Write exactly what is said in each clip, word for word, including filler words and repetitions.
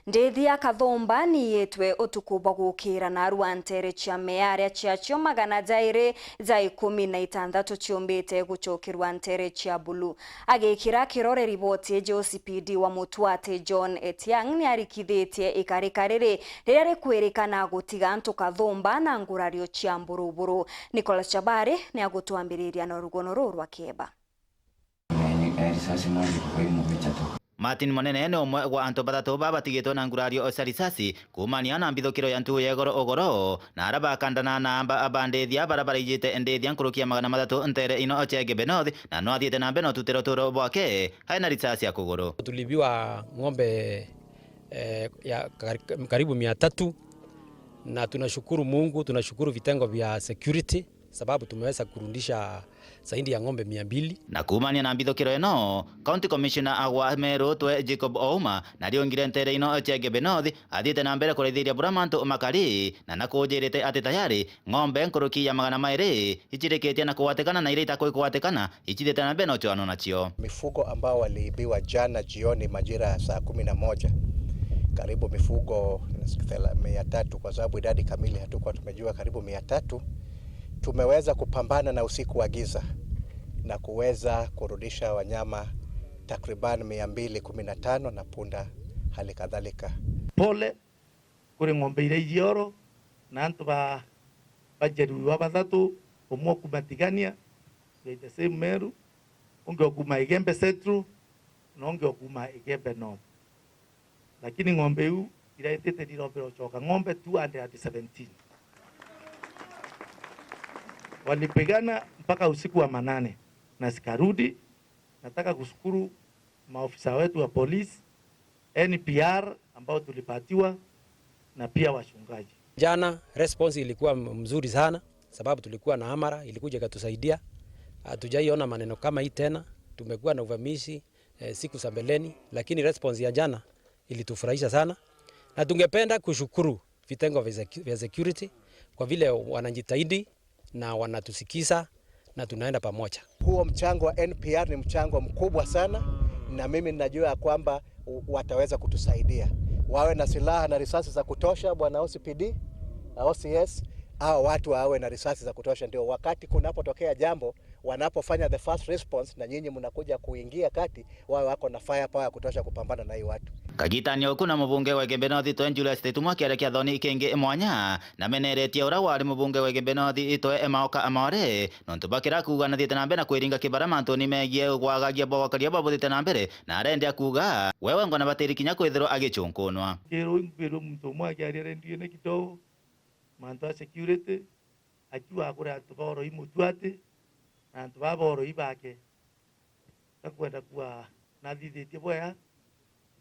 Ndithi ya Kathumba niitwe utuku bwa gukira narua ntere cia mearia ciacio magana jairi ja ikumi na itantatu ciumbite gucokerua ntere cia bulu. Agikira kirore riboti iji, O C P D wa Mutuati John Etiang niarikithitie ikarika riri riria rikwirikana gutiga antu Kathumba na ngurario cia mburuburu. Nicholas Chabari niagutwambiriria na rugono ruu rwa kieba. Risasi moja kwa hii mmoja tu. Martin Munene ni umwe wa antu bathatu baa batigitwe na ngurario cia risasi kuumania na mbithukiro ya ntugu ya igoro ugoro, na aria bakandana na amba bandithia baria baraijite ndithia nkuruki ya magana mathatu ntere ino cia Igembe North, na no athiite na mbere na ututira uturo bwake ari na risasi ya kuguru. Tuliibiwa ng'ombe, eh, ya kar-, karibu mia tatu, na tunashukuru Mungu, tunashukuru vitengo vya security, sababu tumeweza kurudisha zaidi ya ng'ombe mia mbili. Na kuumania na mbithukiro ino, County Commissioner wa Meru twe Jacob Ouma nariongire ntere ino cia Igembe North, athiite na mbere kuraithiria buria mantu makari, na nakujirite ati tayari ng'ombe nkuruki ya magana mairi icirikitie na kugwatikana na iria itakui kugwatikana icithiite na mbere na uchoanwa nacio. Mifugo ambao waliibiwa jana jioni majira ya saa kumi na moja, karibu mifugo thela-, mia tatu, kwa sababu idadi kamili hatukuwa tumejua, karibu mia tatu. Tumeweza kupambana na usiku wa giza na kuweza kurudisha wanyama takriban mia mbili kumi na tano na punda hali kadhalika. Pole kuri ng'ombe iria ijioro na antu ba, bajeruhiwa bathatu, umwe okuma Tigania, they the same Meru, ungi okuma Igembe Central, na ungi okuma Igembe North. Lakini ng'ombe iu iraitite nirombe ucoka, ng'ombe two hundred and seventeen. Walipigana mpaka usiku wa manane na sikarudi. Nataka kushukuru maofisa wetu wa polisi, N P R ambao tulipatiwa, na pia wachungaji. Jana response ilikuwa m-, mzuri sana, sababu tulikuwa na amara, ilikuja ikatusaidia. Hatujaiona maneno kama hii tena. Tumekuwa na uvamizi, eh, siku za mbeleni, lakini response ya jana ilitufurahisha sana. Na tungependa kushukuru vitengo vya secu-, vya security kwa vile wanajitahidi na wanatusikiza na tunaenda pamoja. Huo mchango wa N P R ni mchango mkubwa sana, na mimi ninajua ya kwamba u-, wataweza kutusaidia. Wawe na silaha na risasi za kutosha, bwana O C P D, na O C S, hao watu wawe na risasi za kutosha, ndio wakati kunapotokea jambo, wanapofanya the first response na nyinyi mnakuja kuingia kati, wawe wako na firepower ya kutosha kupambana na hii watu. Kagitani oku na mubunge wa Igembe North twe Julius Tetumwa kiaria kia thoni kingi mwanya, nameneretie uria wari mubunge wa Igembe North itwe Maoka Amore, nontu bakira kuuga nathiite na mbere na kwiringa kibara mantuni megie gwagagia bwa gwakaria bwa buthiite na mbere, na arendia kuuga we wengwa na batiri kinya kwithirwa agicunkunwa. Kiro inkwirwe muntu umwe akiaria rendione kidogo, mantu a security, akiuga kuri antu ba Oroi Mutuati na antu ba Oroi bake. Gakwenda kuuga nathithitie bwega,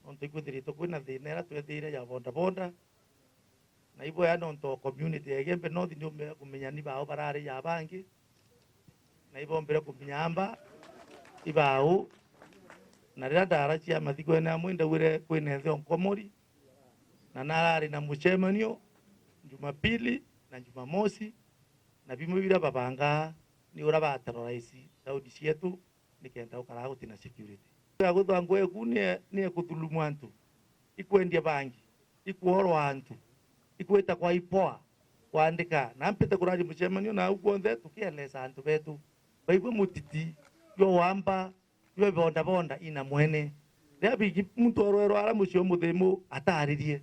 nontu ikwithiritwe kwina thina iria twethiire ya bodaboda, na ibwega nontu o community ya Igembe North ni ume-, kumenya ni bao barari ja bangi, na ibombire kumenya amba ibao. Na riria ndaracia mathikone amwe, ndaugire kwina ithe o Nkomori, na narari na mucemanio Jumapili na Jumamosi, na bimwe biria babangaa ni uria ba terrorize tauni cietu nikenda gukaraa gutina security. Ya guthangwa eku ni, ni ekuthulumu antu, ikwendia bangi, ikworwa antu, ikwita kwa ipoa, kwandika. Na mpite kurari mucemanio nau kwonthe tukielesa antu betu baigwe mutiti jwa wamba jwa bodaboda ina mwene. Riria bigi muntu orwerwa ara mucii umuthimu ataririe.